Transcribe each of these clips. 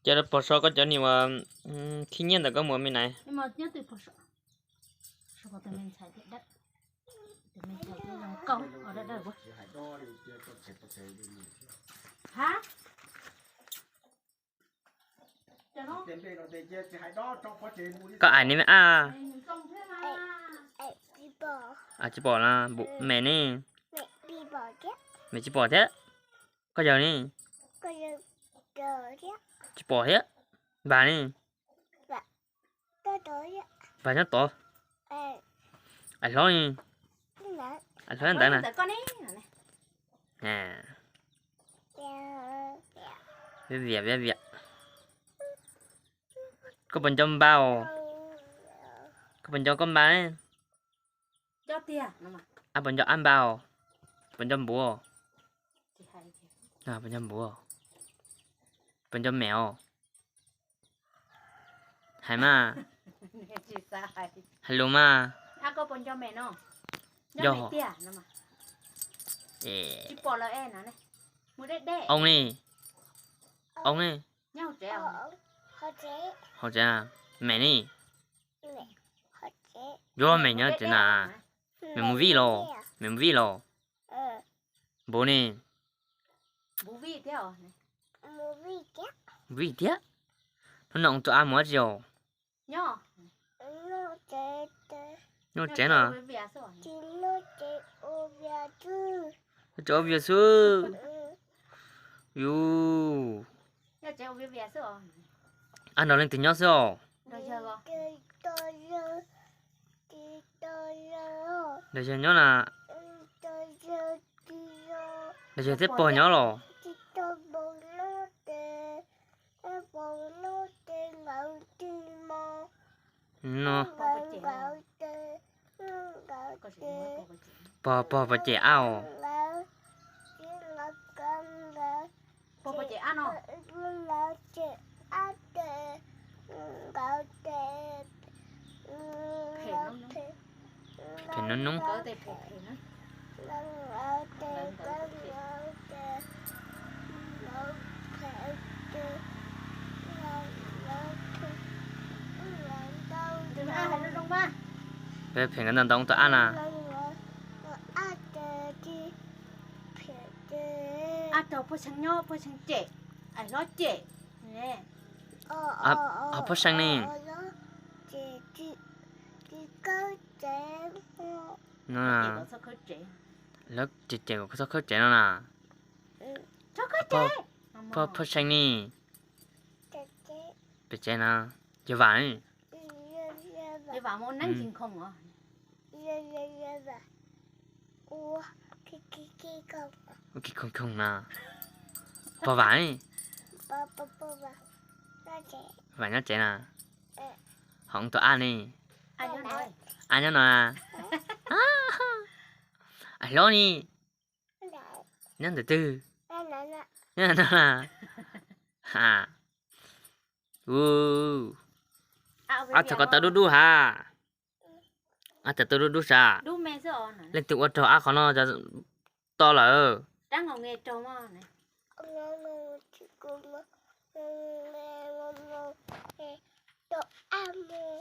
Cia pog so koj cov niag uas khib nyiab ntawm koj mus me nais. Koj ais ne me ab? Tsis pom na. Mem ne? Mem tsis pom thiab. Koj yawg ne? Tsis pom thiab. Npag ne? Npag nyob tod. Ais hlob ne? Ais hlob ntawd na. Viam viam viam. Koj puas nco npab os? Koj puas nco koj npab? Ab puas nco ab npab os? Puas nco npuv? Puas nco npuv? Puas nco mem os? Hais mas. Hais lus mas. Yog. Oob ne? Oob ne? Hauv tsev, mem ne? Yuav mem nyob tsev na. Mem mus vij los? Mem mus vij los? Npuv ne? Vij thiab. Hnub no tus ab mus dab tsi os? Nyob tsev no. Nyob tsev ua vias xwb. Yus. Ab nrog leej twg nyob xwb os? Nrog yawg nyob na. Nrog yawg thiab pog nyob los? No. Pog, pog puas cem ab os? Phem noob noob. Phem nkawd ntau ntau tus ab na. Ab raug pog seev nyob, pog seev cem, ais hlob cem. Ho pog seev ne? Lawv cem cem kom txhob khawb tsev no na. Pog, pog seev ne? Pem tsev na. Yog vam. Ua khib khoom khoom na. Pog vam. Vam nyob tsev na. Ho tus ab ne? Ab nyob no. Ais hlob ne? Nyob ntawm twg? Nyob no na. Ab txog ko taw dub dub ha. Ab txog taw dub dub sav. Leej twg ua raug ab qhov no to lawm?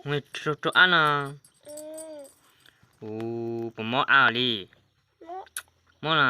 Ua raug ab no. Ua puas mob ab li? Mob na.